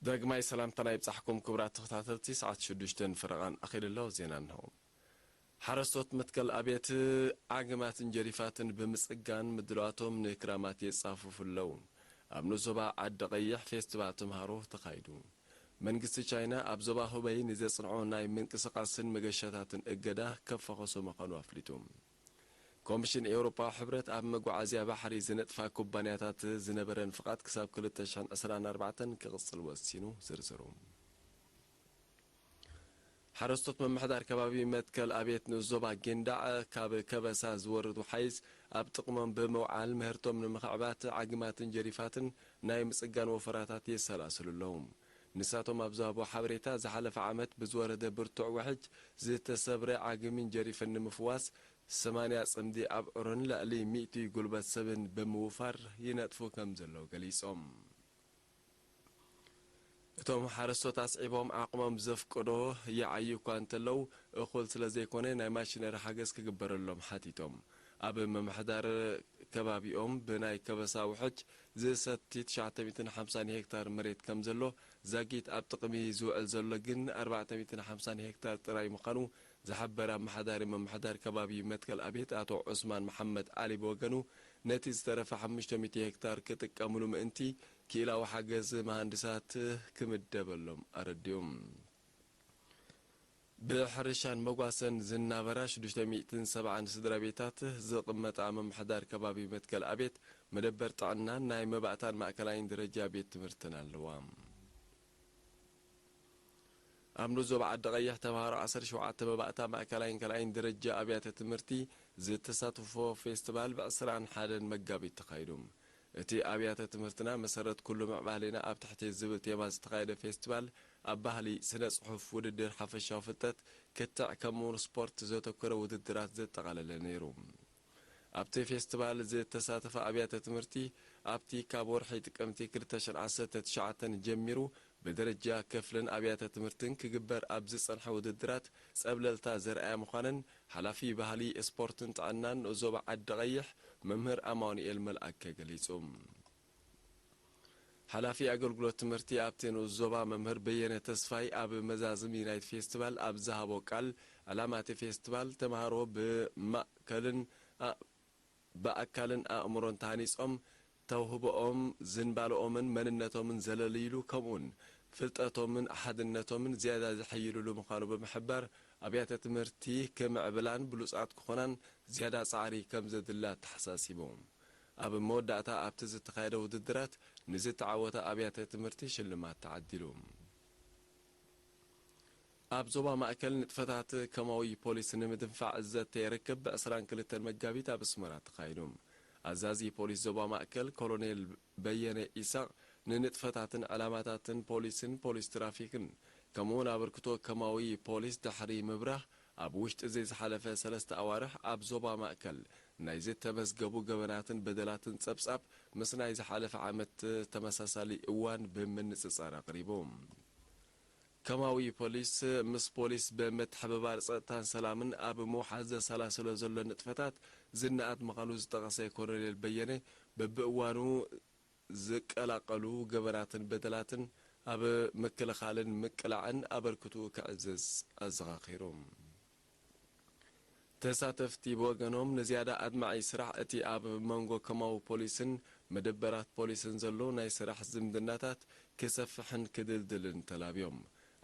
ዳግማይ ሰላምታና ይብጻሕኩም ክቡራት ተኸታተልቲ፣ ሰዓት ሽዱሽተን ፈረቓን ኣኺሉ ኣሎ። ዜና እንሆ። ሓረስቶት መትከል ኣብየት ዓግማትን ጀሪፋትን ብምጽጋን ምድላዋቶም ንክራማት የጻፍፉ ኣለዉ። ኣብ ንኡስ ዞባ ዓዲ ቀይሕ ፌስቲቫል ተምሃሮ ተኻይዱ። መንግስቲ ቻይና ኣብ ዞባ ሁበይ ንዘጽንዖ ናይ ምንቅስቓስን መገሻታትን እገዳ ከፈኸሶ ምዃኑ ኣፍሊጡ። ኮሚሽን ኤውሮጳዊ ሕብረት ኣብ መጓዓዝያ ባሕሪ ዝነጥፋ ኩባንያታት ዝነበረን ፍቓድ ክሳብ ክልተ ሽሕን ዕስራን ኣርባዕተን ክቕጽል ወሲኑ። ዝርዝሩ። ሓረስቶት ምምሕዳር ከባቢ መትከል ኣብየት ንኡስ ዞባ ጊንዳዕ ካብ ከበሳ ዝወርድ ወሓይዝ ኣብ ጥቕሞም ብምውዓል ምህርቶም ንምኽዕባት ዓግማትን ጀሪፋትን ናይ ምጽጋን ወፈራታት የሰላስሉ ኣለዉ። ንሳቶም ኣብ ዝሃቦ ሓበሬታ፣ ዝሓለፈ ዓመት ብዝወረደ ብርቱዕ ውሕጅ ዝተሰብረ ዓግሚን ጀሪፍን ንምፍዋስ ሰማንያ ጽምዲ ኣብዑርን ልዕሊ ሚእቲ ጉልበት ሰብን ብምውፋር ይነጥፉ ከም ዘለዉ ገሊጾም። እቶም ሓረስቶት ኣስዒቦም፣ ዓቕሞም ዘፍቅዶ ይዓዩ እኳ እንተለዉ፣ እኹል ስለ ዘይኮነ ናይ ማሽነሪ ሓገዝ ክግበረሎም ሓቲቶም። ኣብ ምምሕዳር ከባቢኦም ብናይ ከበሳ ውሕጅ ዝሰቲ ትሽዓተ ሚእትን ሓምሳን ሄክታር መሬት ከም ዘሎ፣ ዛጊት ኣብ ጥቕሚ ዝውዕል ዘሎ ግን ኣርባዕተ ሚእትን ሓምሳን ሄክታር ጥራይ ምዃኑ ዝሓበረ ኣመሓዳሪ ምምሕዳር ከባቢ መትከል ኣብየት ኣቶ ዑስማን መሓመድ ዓሊ ብወገኑ፣ ነቲ ዝተረፈ ሓሙሽተ ሚእቲ ሄክታር ክጥቀምሉ ምእንቲ ክኢላዊ ሓገዝ መሃንድሳት ክምደበሎም ኣረዲኡ። ብሕርሻን መጓሰን ዝናበራ ሽዱሽተ ሚእትን ሰብዓን ስድራ ቤታት ዝቕመጣ ምምሕዳር ከባቢ መትከል ኣብየት መደበር ጥዕናን ናይ መባእታን ማእከላይን ደረጃ ቤት ትምህርትን ኣለዋ። ኣብ ንኡስ ዞባ ዓዲ ቀይሕ ተምሃሮ ዓሰርተ ሸውዓተ መባእታ ማእከላይን ካልኣይን ደረጃ ኣብያተ ትምህርቲ ዝተሳትፎ ፌስቲቫል ብዕስራን ሓደን መጋቢት ተኻይዱ። እቲ ኣብያተ ትምህርትና መሰረት ኩሉ ምዕባሌና ኣብ ትሕቲ ዝብል ቴማ ዝተኻየደ ፌስቲቫል ኣብ ባህሊ፣ ስነ ጽሑፍ፣ ውድድር ሓፈሻዊ ፍልጠት፣ ክትዕ ከምኡውን ስፖርት ዘተኮረ ውድድራት ዘጠቓለለ ነይሩ። ኣብቲ ፌስቲቫል ዝተሳተፋ ኣብያተ ትምህርቲ ኣብቲ ካብ ወርሒ ጥቅምቲ ክልተ ሽሕን ዓሰርተ ትሽዓተን ጀሚሩ ብደረጃ ክፍልን ኣብያተ ትምህርትን ክግበር ኣብ ዝጸንሐ ውድድራት ጸብለልታ ዘርኣያ ምዃነን ሓላፊ ባህሊ፣ ስፖርትን ጥዕናን ንኡስ ዞባ ዓዲ ቀይሕ መምህር ኣማኑኤል መልኣከ ገሊጹ። ሓላፊ ኣገልግሎት ትምህርቲ ኣብቲ ንኡስ ዞባ መምህር በየነ ተስፋይ ኣብ መዛዝሚ ናይቲ ፌስቲቫል ኣብ ዝሃቦ ቃል፣ ዕላማ እቲ ፌስቲቫል ተምሃሮ ብማእከልን ኣ-፣ ብኣካልን ኣእምሮን ተሃኒጾም፣ ተውህቦኦም፣ ዝንባለኦምን መንነቶምን ዘለልይሉ፣ ከምኡውን ፍልጠቶምን ሓድነቶምን ዝያዳ ዘሐይልሉ ምዃኑ ብምሕባር፣ ኣብያተ ትምህርቲ ክምዕብላን ብሉጻት ክኾናን ዝያዳ ጻዕሪ ከም ዘድሊ ኣተሓሳሲቡ። ኣብ መወዳእታ ኣብቲ ዝተኻየደ ውድድራት ንዝተዓወታ ኣብያተ ትምህርቲ ሽልማት ተዓዲሉ። ኣብ ዞባ ማእከል ንጥፈታት ከማዊ ፖሊስ ንምድንፋዕ ዝዘተየ ርክብ ብዕስራን ክልተን መጋቢት ኣብ ኣስመራ ተኻይዱ። ኣዛዚ ፖሊስ ዞባ ማእከል ኮሎኔል በየነ ኢሳቕ ንንጥፈታትን ዕላማታትን ፖሊስን ፖሊስ ትራፊክን ከምኡውን ኣበርክቶ ከማዊ ፖሊስ ድሕሪ ምብራህ፣ ኣብ ውሽጢ እዚ ዝሓለፈ ሰለስተ ኣዋርሕ ኣብ ዞባ ማእከል ናይ ዝተመዝገቡ ገበናትን በደላትን ጸብጻብ ምስ ናይ ዝሓለፈ ዓመት ተመሳሳሊ እዋን ብምንጽጻር ኣቕሪቡ። ከማዊ ፖሊስ ምስ ፖሊስ ብምትሕብባር ጸጥታን ሰላምን ኣብ ምውሓስ ዘሰላስሎ ዘሎ ንጥፈታት ዝነኣድ ምዃኑ ዝጠቐሰ ኮሎኔል በየነ፣ በብእዋኑ ዝቀላቀሉ ገበናትን በደላትን ኣብ ምክልኻልን ምቅላዕን ኣበርክትኡ ከዕዝዝ ኣዘኻኺሩ። ተሳተፍቲ ብወገኖም፣ ንዝያዳ ኣድማዒ ስራሕ እቲ ኣብ መንጎ ከማዊ ፖሊስን መደበራት ፖሊስን ዘሎ ናይ ስራሕ ዝምድናታት ክሰፍሕን ክድልድልን ተላብዮም።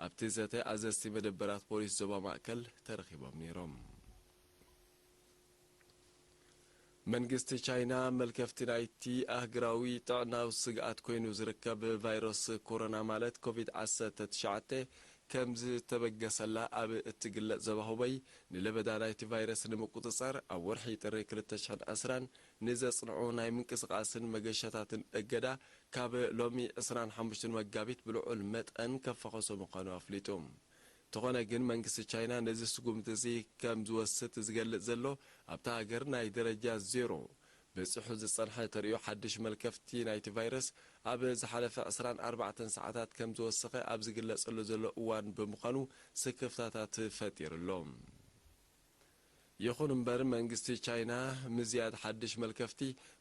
ኣብቲ ዘተ ኣዘዝቲ መደበራት ፖሊስ ዞባ ማእከል ተረኺቦም ነይሮም። መንግስቲ ቻይና መልከፍቲ ናይቲ ኣህግራዊ ጥዕናዊ ስግኣት ኮይኑ ዝርከብ ቫይረስ ኮሮና ማለት ኮቪድ ዓሰርተ ትሽዓተ ከም ዝተበገሰላ ኣብ እትግለጽ ዞባ ሁበይ፣ ንለበዳ ናይቲ ቫይረስ ንምቁጽጻር ኣብ ወርሒ ጥሪ ክልተ ሽሕን ዕስራን ንዘጽንዑ ናይ ምንቅስቓስን መገሻታትን እገዳ ካብ ሎሚ ዕስራን ሓሙሽተን መጋቢት ብልዑል መጠን ከፈኸሶ ምዃኑ ኣፍሊጡ። እንተኾነ ግን መንግስቲ ቻይና ነዚ ስጉምቲ እዚ ከም ዝወስድ ዝገልጽ ዘሎ ኣብታ ሃገር ናይ ደረጃ ዜሮ በጺሑ ዝጸንሐ ተርእዮ ሓድሽ መልከፍቲ ናይቲ ቫይረስ ኣብ ዝሓለፈ ዕስራን ኣርባዕተን ሰዓታት ከም ዝወሰኸ ኣብ ዝግለጸሉ ዘሎ እዋን ብምዃኑ ስክፍታታት ፈጢሩ ኣሎ። ይኹን እምበር፣ መንግስቲ ቻይና ምዝያድ ሓድሽ መልከፍቲ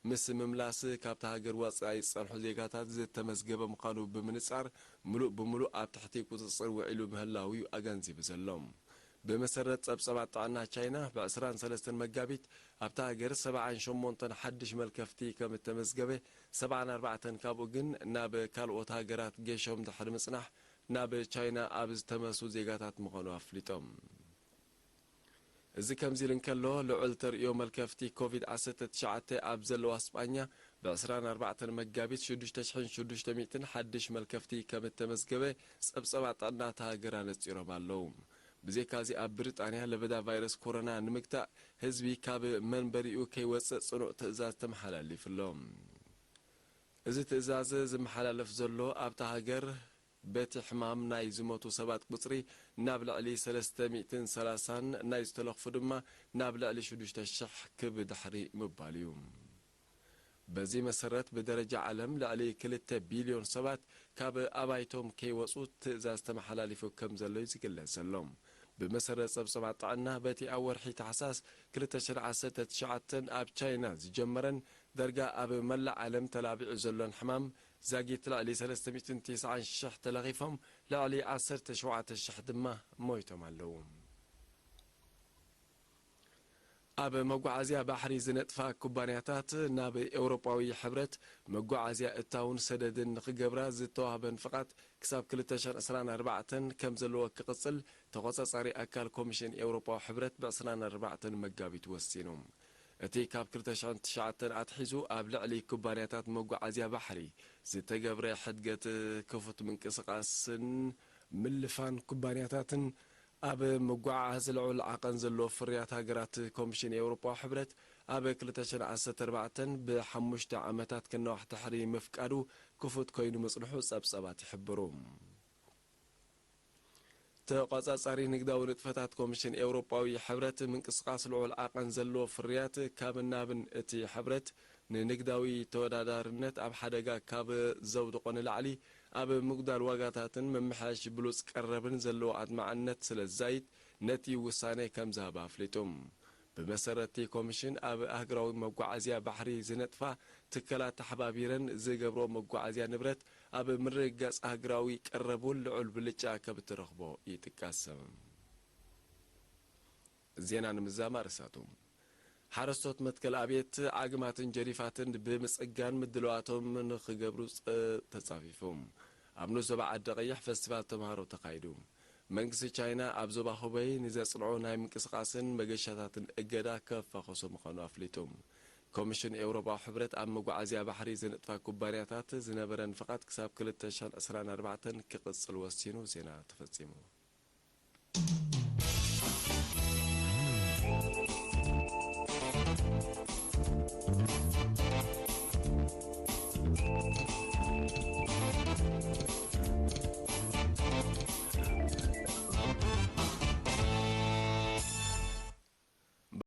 ምስ ምምላስ ካብታ ሃገር ወጻኢ ዝጸንሑ ዜጋታት ዝተመዝገበ ምዃኑ ብምንጻር፣ ምሉእ ብምሉእ ኣብ ትሕቲ ቁጽጽር ውዒሉ ምህላዉ እዩ ኣገንዚቡ ዘሎ። ብመሰረት ጸብጸባት ጥዕና ቻይና፣ ብ ዕስራን ሰለስተን መጋቢት ኣብታ ሃገር ሰብዓን ሸሞንተን ሓድሽ መልከፍቲ ከም እተመዝገበ፣ ሰብዓን ኣርባዕተን ካብኡ ግን ናብ ካልኦት ሃገራት ገሾም ድሕሪ ምጽናሕ፣ ናብ ቻይና ኣብ ዝተመሱ ዜጋታት ምዃኑ ኣፍሊጦም። እዚ ከምዚ ኢሉ እንከሎ፣ ልዑል ተርእዮ መልከፍቲ ኮቪድ ዓሰርተ ትሽዓተ ኣብ ዘለዋ ስጳኛ፣ ብ ዕስራን ኣርባዕተን መጋቢት ሽዱሽተ ሽሕን ሽዱሽተ ሚእትን ሓድሽ መልከፍቲ ከም እተመዝገበ ጸብጸባት ጥዕና እታ ሃገር ኣነጺሮም ኣለዉ። ብዘይካዚ፣ ኣብ ብሪጣንያ ለበዳ ቫይረስ ኮሮና ንምግታእ፣ ህዝቢ ካብ መንበሪኡ ከይወጽእ ጽኑዕ ትእዛዝ ተመሓላሊፉ ኣሎ። እዚ ትእዛዝ ዝመሓላለፍ ዘሎ፣ ኣብታ ሃገር በቲ ሕማም ናይ ዝሞቱ ሰባት ቁጽሪ ናብ ልዕሊ ሰለስተ ሚእትን ሰላሳን፣ ናይ ዝተለኽፉ ድማ ናብ ልዕሊ ሽዱሽተ ሽሕ ክብ ድሕሪ ምባል እዩ። በዚ መሰረት፣ ብደረጃ ዓለም ልዕሊ ክልተ ቢልዮን ሰባት ካብ ኣባይቶም ከይወጹ ትእዛዝ ተመሓላሊፉ ከም ዘሎ እዩ ዝግለጽ ዘሎ። ብመሰረት ጸብጸባት ጥዕና፣ በቲ ኣብ ወርሒ ታሕሳስ ክልተ ሽሕን ዓሰርተ ትሽዓተን ኣብ ቻይና ዝጀመረን ዳርጋ ኣብ መላእ ዓለም ተላቢዑ ዘሎን ሕማም፣ ዛጊት ልዕሊ ሰለስተ ሚእትን ተስዓን ሽሕ ተለኺፎም፣ ልዕሊ ዓሰርተ ሸውዓተ ሽሕ ድማ ሞይቶም ኣለዉ። ኣብ መጓዓዝያ ባሕሪ ዝነጥፋ ኩባንያታት፣ ናብ ኤውሮጳዊ ሕብረት መጓዓዝያ እታውን ሰደድን ንኽገብራ ዝተዋህበን ፍቓድ ክሳብ ክልተ ሽሕን ዕስራን ኣርባዕተን ከም ዘለዎ ክቕጽል፣ ተቖጻጻሪ ኣካል ኮሚሽን ኤውሮጳዊ ሕብረት ብ ዕስራን ኣርባዕተን መጋቢት ወሲኑ። እቲ ካብ ክልተ ሽሕን ትሽዓተን ኣትሒዙ ኣብ ልዕሊ ኩባንያታት መጓዓዝያ ባሕሪ ዝተገብረ ሕድገት ክፉት ምንቅስቓስን ምልፋን ኩባንያታትን፣ ኣብ ምጉዕዓዝ ልዑል ዓቐን ዘለዎ ፍርያት ሃገራት ኮሚሽን ኤውሮጳዊ ሕብረት ኣብ ክልተ ሽሕን ዓሰርተ ኣርባዕተን ብሓሙሽተ ዓመታት ክነዋሕ ድሕሪ ምፍቃዱ ክፉት ኮይኑ ምጽንሑ ጸብጸባት ይሕብሩ። ተቖጻጻሪ ንግዳዊ ንጥፈታት ኮሚሽን ኤውሮጳዊ ሕብረት፣ ምንቅስቓስ ልዑል ዓቐን ዘለዎ ፍርያት ካብ ናብን እቲ ሕብረት ንንግዳዊ ተወዳዳርነት ኣብ ሓደጋ ካብ ዘውድቖ ንላዕሊ፣ ኣብ ምጉዳል ዋጋታትን ምምሕያሽ ብሉጽ ቀረብን ዘለዎ ኣድማዕነት ስለ ዝዛይድ፣ ነቲ ውሳነ ከም ዝሃበ ኣፍሊጡ። ብመሰረት እቲ ኮሚሽን፣ ኣብ ኣህጉራዊ መጓዓዝያ ባሕሪ ዝነጥፋ ትካላት ተሓባቢረን ዝገብርኦ መጓዓዝያ ንብረት ኣብ ምርግጋጽ ኣህጉራዊ ቀረብ እውን ልዑል ብልጫ ከም እትረኽቦ ይጥቀስ። ዜና ንምዝዛም ኣርእስታቱ። ሓረስቶት መትከል ኣብየት ዓግማትን ጀሪፋትን ብምጽጋን ምድላዋቶም ንኽገብሩ ጸ-፣ ተጻፊፉ። ኣብ ንኡስ ዞባ ዓዲ ቀይሕ ፈስቲቫል ተምሃሮ ተኻይዱ። መንግስቲ ቻይና ኣብ ዞባ ሁበይ ንዘጽንዖ ናይ ምንቅስቓስን መገሻታትን እገዳ ከፋኾሶ ምዃኑ ኣፍሊጡ። ኮሚሽን ኤውሮጳዊ ሕብረት ኣብ መጓዓዝያ ባሕሪ ዝነጥፋ ኩባንያታት ዝነበረን ፍቓድ ክሳብ ክልተ ሽሕን ዕስራን ኣርባዕተን ክቕጽል ወሲኑ። ዜና ተፈጺሙ።